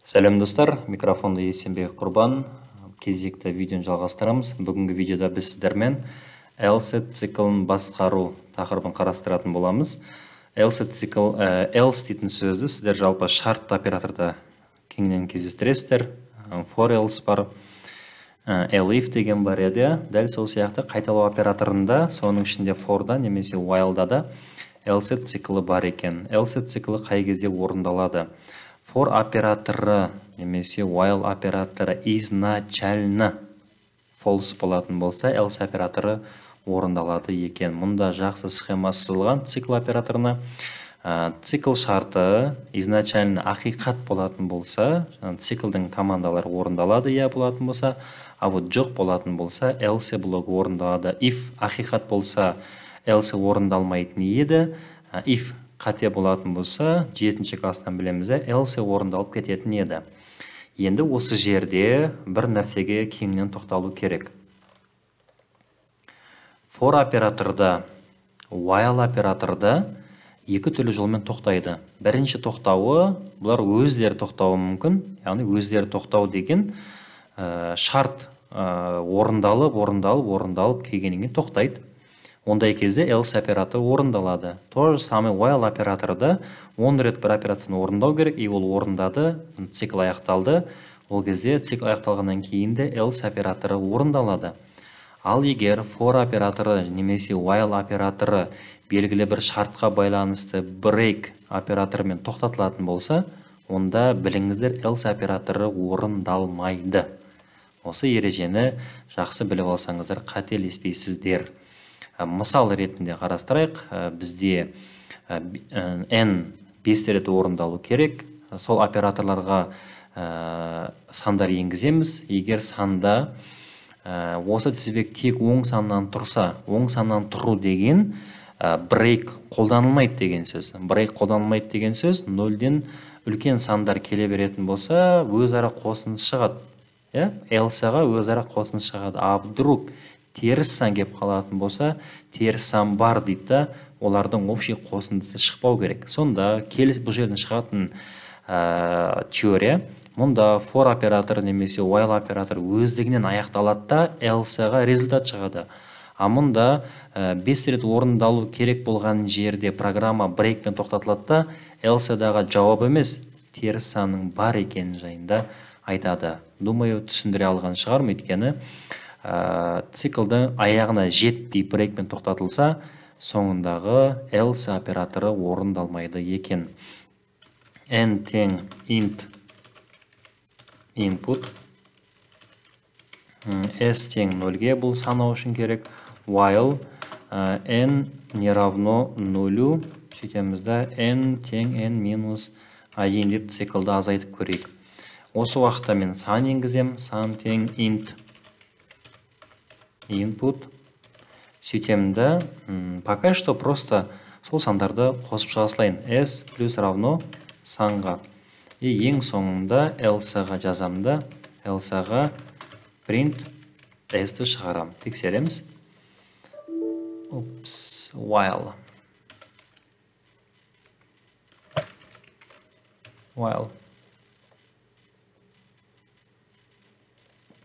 Сәлем достар, микрофонда Есенбек Құрбан. Кезекті видеоны жалғастырамыз. Бүгінгі видеода біз сіздермен else циклін басқару тақырыбын қарастыратын боламыз. Else цикл, else дейтін сөзді сіздер жалпы шартты операторда кеңінен кездестіресіздер. For else бар, elif деген бар еді. Дәл сол сияқты қайталау операторында, соның ішінде for'да немесе while'да да else циклі бар екен. Else циклі қай кезде орындалады? For операторы немесе while операторы изначально false болатын болса, else операторы орындалады екен. Мұнда жақсы схема сызылған цикл операторына. Цикл шарты изначально ақиқат болатын болса, циклдің командалары орындалады, я болатын болса, а вот жоқ болатын болса, else блогы орындалады. If ақиқат болса, else орындалмайтын еді. If қате болатын болса, 7 класстан білеміз, else орындалып кететін еді. Енді осы жерде бір нәрсеге кеңінен тоқталу керек. For операторда, while операторда екі түрлі жолмен тоқтайды. Бірінші тоқтауы, бұлар өздері тоқтауы мүмкін. Яғни өздері тоқтау деген шарт орындалып, орындалып, орындалып келгеннен кейін тоқтайды. Ондай кезде else операторы орындалады. То же самое while операторы 10 рет бір операцияны орындау керек, и ол орындады, цикл аяқталды. Ол кезде цикл аяқталғаннан кейін де else операторы орындалады. Ал егер for операторы немесе while операторы белгілі бір шартқа байланысты break операторымен тоқтатылатын болса, онда біліңіздер, else операторы орындалмайды. Осы ережені жақсы біліп алсаңыздар, қателеспейсіздер. Мысал ретінде қарастырайық. Бізде n 5 рет орындалу керек. Сол операторларға сандар енгіземіз. Егер санда осы тізбек тек оң саннан тұрса, оң саннан тұру деген break қолданылмайды деген сөз. Break қолданылмайды деген сөз, нөлден үлкен сандар келе беретін болса, өзара қосындысы шығады. Else-ға өзара қосындысы шығады. А вдруг теріс сан кеп қалатын болса, теріс сан бар дейді да, олардың общий қосындысы шықпау керек. Сонда келесі бұл жерден шығатын теория, мұнда for операторы немесе while операторы өздігінен аяқталады да, else-ға результат шығады. А мұнда 5 рет орындалу керек болған жерде программа break-пен тоқтатылады да, else-дағы жауап емес, теріс санның бар екенін жайында айтады. Думаю, түсіндіре алған шығармын, өйткені циклдің аяғына жетпей break-пен тоқтатылса, соңындағы else операторы орындалмайды екен. N тең int input, s тең нөлге, бұл санау үшін керек. While n не равно нулю, сөйтеміз да, n тең n минус 1 деп циклды азайтып көрейік. Осы уақытта мен сан енгізем, сан тең int input, сөйтемін да, пока что просто сол сандарды қосып шыға салайын. S плюс равно санға. И ең соңында else-ға жазамын да, else-ға print s-ті шығарам. Тексереміз. Упс, while. While.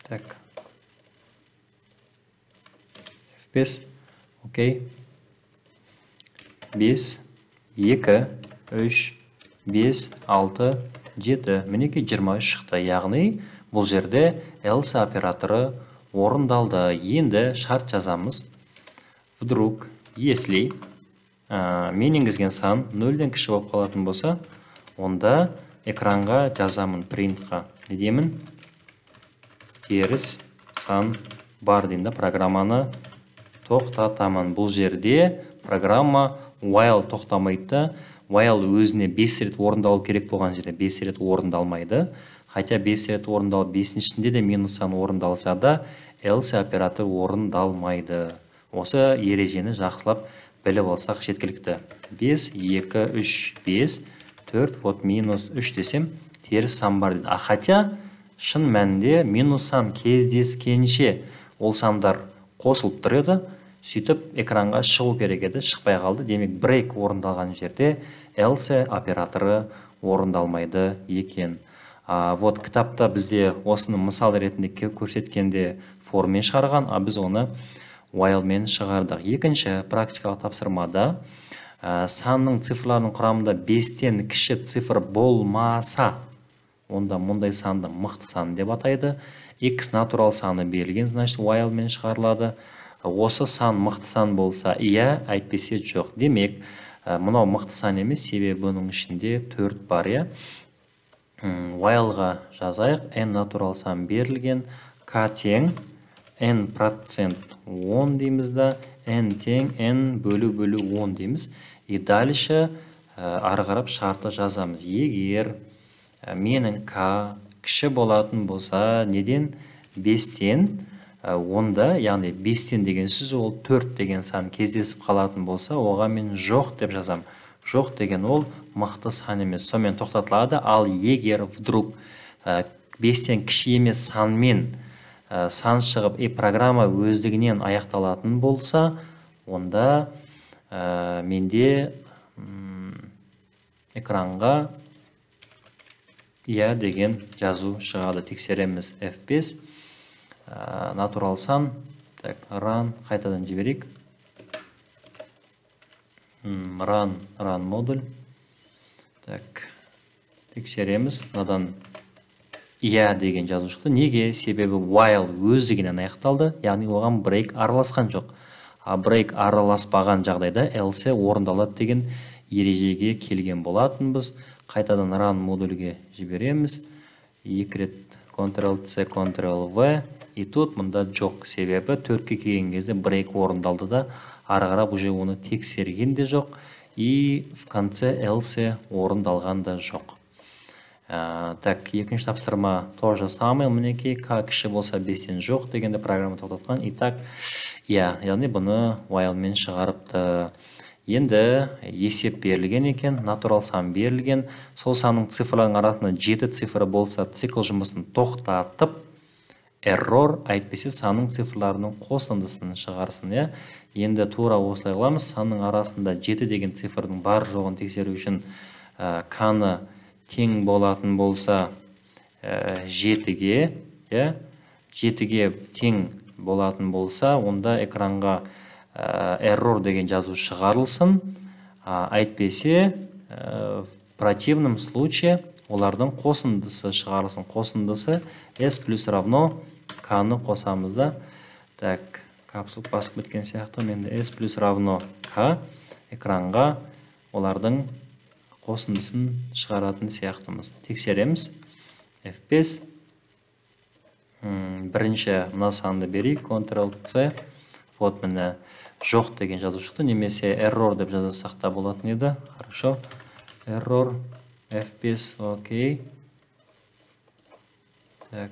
Так. 5, окей. 5, 2, 3, 5, 6, 7. Мінекей 23 шықты. Яғни бұл жерде else операторы орындалды. Енді шарт жазамыз. Вдруг, если мен енгізген сан нөлден кіші болып қалатын болса, онда экранға жазамын, printқа. Не деймін? Теріс сан бар деймін да, программаны тоқтатамын. Бұл жерде программа while тоқтамайды да, while өзіне 5 рет орындалу керек болған жерде 5 рет орындалмайды. Хотя 5 рет орындалып, 5-шінде де минус сан орындалса да, else операторы орындалмайды. Осы ережені жақсылап біліп алсақ жеткілікті. 5, 2, 3, 5, 4, вот минус 3 десем, теріс сан бар дейді. А хотя шын мәнінде минус сан кездескенше ол сандар қосылып тұр еді, сөйтіп экранға шығу керек еді, шықпай қалды. Демек, break орындалған жерде else операторы орындалмайды екен. Вот кітапта бізде осыны мысал ретінде көрсеткенде forмен шығарған, а біз оны while-мен шығардық. Екінші практикалық тапсырмада санның цифрларының құрамында 5-тен кіші цифр болмаса, онда мұндай санды мықты сан деп атайды. X натурал саны берілген, значит while-мен шығарылады. Осы сан мықты сан болса, иә, әйтпесе жоқ. Демек, мынау мықты сан емес, себебі бұның ішінде 4 бар, иә. While-ға жазайық, n натурал сан берілген, k тең n процент 10 дейміз да, n тең n бөлу бөлу 10 дейміз. И дальше ары қарап шартты жазамыз. Егер менің k кіші болатын болса, неден? 5-тен, онда, яғни 5-тен деген сөз ол 4 деген сан кездесіп қалатын болса, оған мен жоқ деп жазам. Жоқ деген ол мықты сан емес, сонымен тоқтатылады. Ал егер вдруг 5-тен кіші емес санмен сан шығып, и программа өздігінен аяқталатын болса, онда менде экранға иә деген жазу шығады. Тексереміз. F5, натурал сан. Так, run, қайтадан жіберейік. Run, run модуль. Так, тексереміз. Мынадан иә деген жазу шықты. Неге? Себебі while өздігінен аяқталды, яғни оған break араласқан жоқ. А break араласпаған жағдайда else орындалады деген ережеге келген болатынбыз. Қайтадан run модульге жібереміз. Екі рет Ctrl-C, Ctrl-V. И тут мұнда жоқ, себебі 4-ке келген кезде break орындалды да, ары қарап уже оны тексерген де жоқ. И в конце else орындалған да жоқ. Так, екінші тапсырма то же самое, мінекей, k кіші болса 5-тен жоқ дегенде программа тоқтатқан. И так, иә, яғни бұны while-мен шығарыпты. Енді есеп берілген екен, натурал сан берілген. Сол санның цифрларының арасында 7 цифры болса, цикл жұмысын тоқтатып, error, әйтпесе санның цифрларының қосындысын шығарсын, иә. Енді тура осылай қыламыз. Санның арасында 7 деген цифрдың бар жоғын тексеру үшін k-ны тең болатын болса 7-ге, иә, 7-ге тең болатын болса, онда экранға error деген жазу шығарылсын. Әйтпесе, в противном случае олардың қосындысы шығарылсын. Қосындысы s плюс равно k-ны қосамыз да. Так, капсул басып кеткен сияқты. Енді s плюс равно k экранға олардың қосындысын шығаратын сияқтымыз. Тексереміз. F5. Бірінші мына санды берейік. Ctrl-C. Вот міне жоқ деген жазу шықты. Немесе error деп жазсақ та болатын еді. Хорошо. Error. F5. Окей. Так,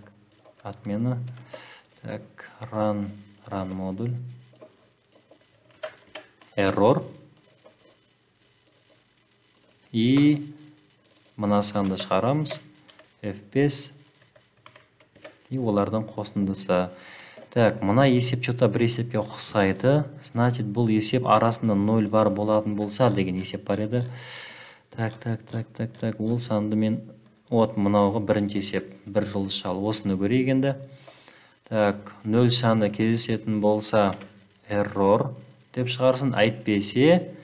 отмена. Так, run, run модуль. Error. И мына санды шығарамыз. F5. И олардың қосындысы. Так, мына есеп что-то бір есепке ұқсайды. Значит, бұл есеп арасында 0 бар болатын болса деген есеп бар еді. Так, так, так, так, так. Ол санды мен вот мынауға бірінші есеп, бір жұлдызша. Осыны көрейік енді. Так, 0 саны кездесетін болса error деп шығарсын. Әйтпесе,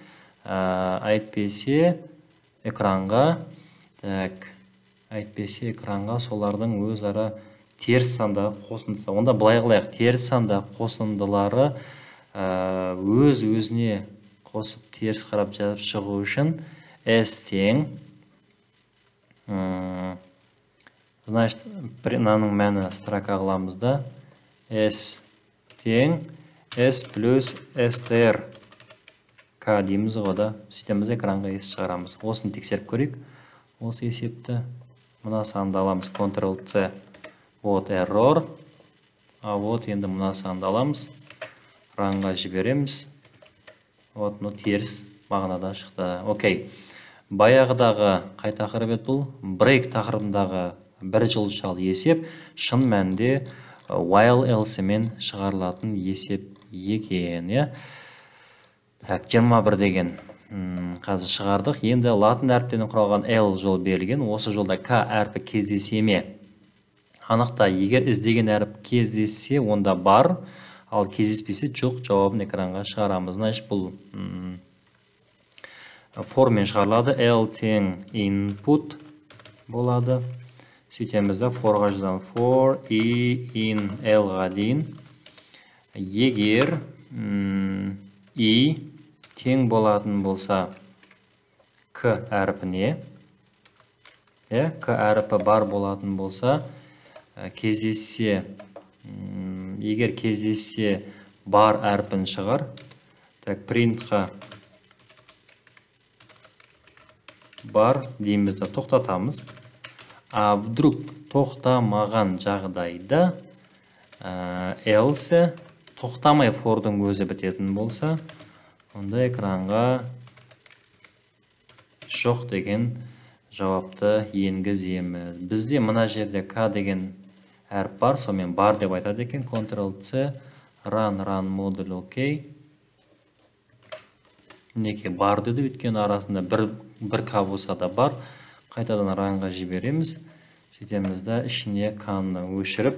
әйтпесе экранға, так, әйтпесе экранға солардың өзара теріс сандағы қосындысы. Онда былай қылайық, теріс сандағы қосындылары өз өзіне қосып теріс қарап жазып шығу үшін s тең, значит, мынаның мәні строка қыламыз да, s тең s плюс str k дейміз ғой да, сөйтеміз, экранға s шығарамыз. Осыны тексеріп көрейік. Осы есепті мына санды аламыз, Ctrl-C. Вот error. А вот енді мына санды аламыз, ранға жібереміз. Вот, мына теріс мағынада шықты. Окей. Баяғыдағы қай тақырып еді бұл? Break тақырыбындағы бір жұлдызшалы есеп шын мәнінде while else мен шығарылатын есеп екен, иә. Так, 21 деген Қазір шығардық. Енді латын әріптерінен құралған L жол берілген. Осы жолда К әрпі кездесе ме? Анықта, егер іздеген әріп кездессе, онда бар, ал кездеспесе жоқ жауабын экранға шығарамыз. Значит, бұл формен шығарылады. L тең input болады. Сөйтеміз да forға жазамыз. For i in L-ға дейін. Егер i тең болатын болса К әрпіне, К әрпі бар болатын болса, кездессе, егер кездессе бар әрпін шығар. Так, printқа бар дейміз да тоқтатамыз. А вдруг тоқтамаған жағдайда, else тоқтамай forдың өзі бітетін болса, онда экранға жоқ деген жауапты енгіземіз. Бізде мына жерде К деген әріп бар, сонымен бар деп айтады екен. Ctrl-C, run, run модуль, окей. Мінекей бар деді, өйткені арасында бір К болса да бар. Қайтадан ранға жібереміз. Сөйтеміз да ішіне К-ны өшіріп,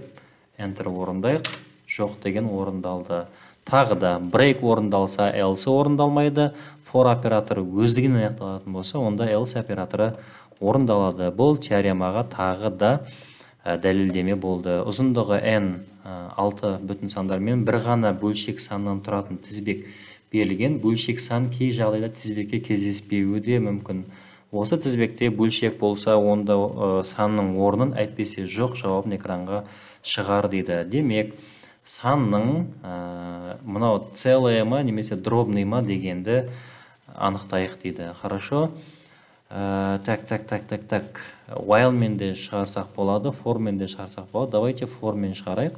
Enter орындайық. Жоқ деген орындалды. Тағы да break орындалса, else орындалмайды. For операторы өздігінен аяқталатын болса, онда else операторы орындалады. Бұл теоремаға тағы да дәлелдеме болды. Ұзындығы n 6 бүтін сандармен бір ғана бөлшек саннан тұратын тізбек берілген. Бөлшек сан кей жағдайда тізбекке кездеспеуі де мүмкін. Осы тізбекте бөлшек болса, онда санның орнын, әйтпесе жоқ жауабын экранға шығар дейді. Демек, санның мынау целое ма немесе дробный ма дегенді анықтайық дейді. Хорошо. Так, так, так, так, так. While мен де шығарсақ болады, for мен де шығарсақ болады. Давайте for мен шығарайық.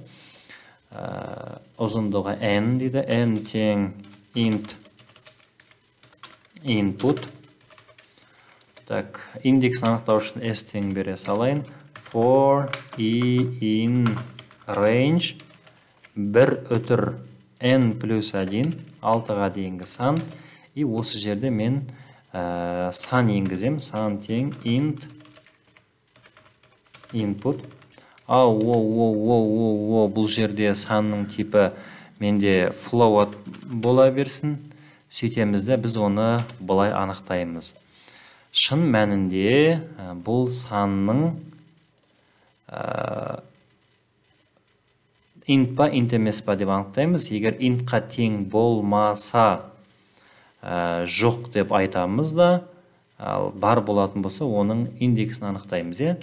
Ұзындығы n дейді. N тең int input. Так, индексін анықтау үшін s тең бере салайын. For i in range 1 үтір n плюс 1, 6-ға дейінгі сан. И осы жерде мен сан енгізем. Сан тең int input. Ау, о, о, о, о, о, бұл жерде санның типі менде float бола берсін. Сөйтеміз де біз оны былай анықтаймыз. Шын мәнінде бұл санның int па, int емес па деп анықтаймыз. Егер intқа тең болмаса, жоқ деп айтамыз да, ал бар болатын болса, оның индексін анықтаймыз, е?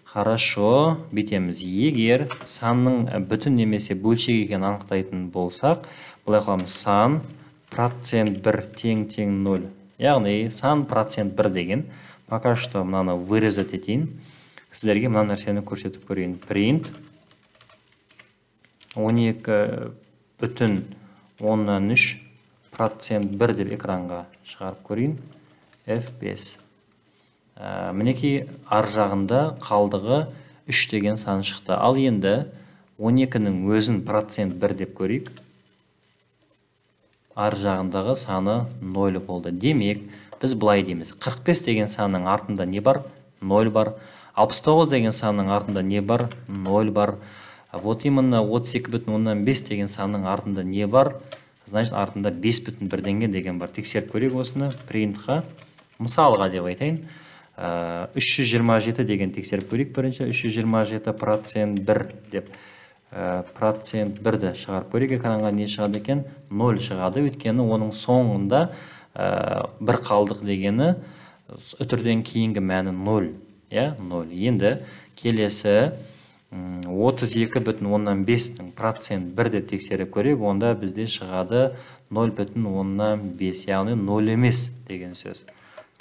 Хорошо, бүйтеміз. Егер санның бүтін немесе бөлшек екенін анықтайтын болсақ, былай қыламыз. Сан процент 1 тең тең 0. Яғни сан процент 1 деген. Пока что мынаны вырезать етейін. Сіздерге мына нәрсені көрсетіп көрейін. Print 12,3 процент 1 деп экранға шығарып көрейін. F5. Мінекей ар жағында қалдығы 3 деген сан шықты. Ал енді 12-нің өзін процент 1 деп көрейік. Ар жағындағы саны 0 болды. Демек, біз былай дейміз. 45 деген санның артында не бар? 0 бар. 69 деген санның артында не бар? 0 бар. Вот именно 32,5 деген санның артында не бар? Значит, артында 5 бүтін бірдеңе деген бар. Тексеріп көрейік осыны. Printқа мысалға деп айтайын. 327 деген тексеріп көрейік бірінші. 327 процент 1 деп. Процент 1-ді шығарып көрейік. Экранға не шығады екен? 0 шығады. Өйткені оның соңында бір қалдық дегені үтірден кейінгі мәні 0. 0. Енді келесі 32,5-тің процент 1 деп тексеріп көрейік. Онда бізде шығады 0,5, яғни 0 емес деген сөз.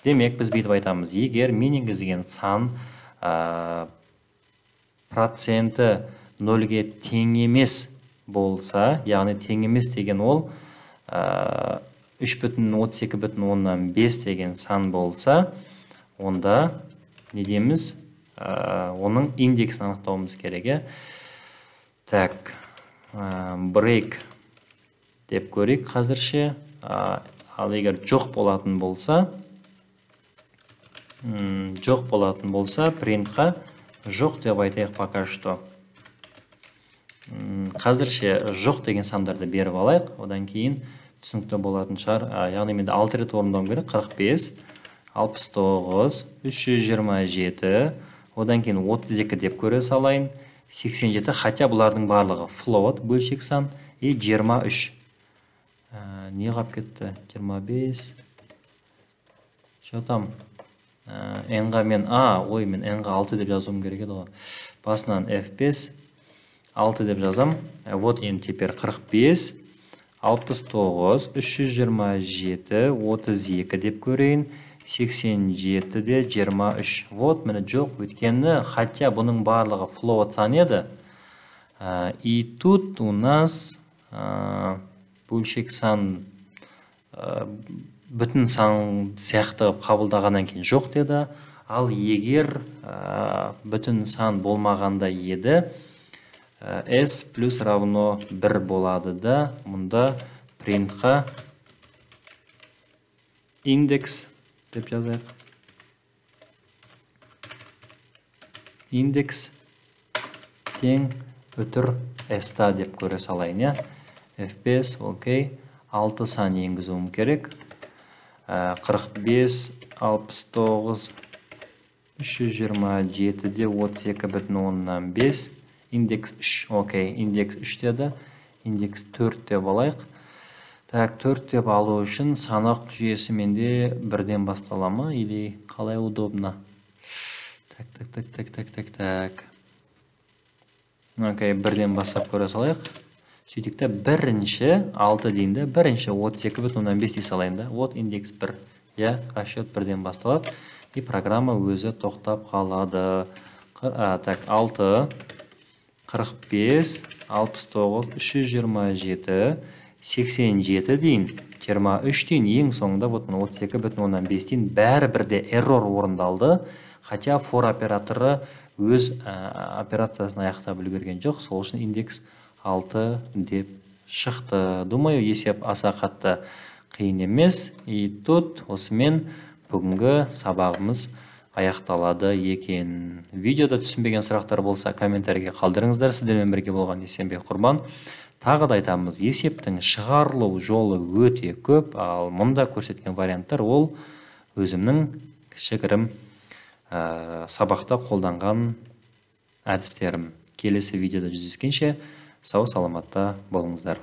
Демек, біз бүйтіп айтамыз. Егер мен енгізген сан проценті 0-ге тең емес болса, яғни тең емес деген ол 3,32,5 деген сан болса, онда не дейміз? Оның индексін анықтауымыз керек, е? Так, break деп көрейік қазірше. Ал егер жоқ болатын болса, printқа жоқ деп айтайық пока что. Қазірше жоқ деген сандарды беріп алайық, одан кейін түсінікті болатын шығар. Яғни менде 6 рет орындауым керек. 45, 69, 327, одан кейін 32 деп көре салайын, 87, хотя бұлардың барлығы float бөлшек сан, и 23. Не қап кетті? 25. Что там? N-ға мен, ой, мен N-ға 6 деп жазуым керек еді ғой. Басынан F5, 6 деп жазам. Вот енді теперь 45, 69, 327, 32 деп көрейін. 87 де 23. Вот міне жоқ, өйткені хотя бұның барлығы float сан еді. И тут у нас бөлшек сан бүтін сан сияқты қабылдағаннан кейін жоқ деді. Ал егер бүтін сан болмағанда еді, s плюс равно 1 болады да, мұнда printқа индекс деп жазайық. Индекс тең үтір s-та деп көре салайын, иә. F5, окей. 6 сан енгізуім керек. 45, 69, 327 де 32,5, индекс 3, окей, индекс 3 деді, индекс 4 деп алайық. Так, 4 деп алу үшін санақ жүйесі менде бірден бастала ма, или қалай удобно? Так, так, так, так, так, так, так. Окей, бірден бастап көре салайық. Сөйтік те бірінші 6 дейін де, бірінші 32,5 дей салайын да. Вот индекс 1. Я, расчет бірден басталады. И программа өзі тоқтап қалады. Так, 6, 45, 69, 327, 87 дейін, 23 дейін, ең соңында вот 32,5 дейін бәрі бірде эррор орындалды. Хотя for операторы өз операциясын аяқтап үлгерген жоқ, сол үшін индекс 6 деп шықты. Думаю, есеп аса қатты қиын емес. И тут осымен бүгінгі сабағымыз аяқталады екен. Видеода түсінбеген сұрақтар болса, комментарийге қалдырыңыздар. Сіздермен бірге болған Есенбек Құрбан. Тағы да айтамыз, есептің шығарылу жолы өте көп, ал мұнда көрсеткен варианттар ол өзімнің кішігірім сабақта қолданған әдістерім. Келесі видеода жүздескенше сау саламатта болыңыздар.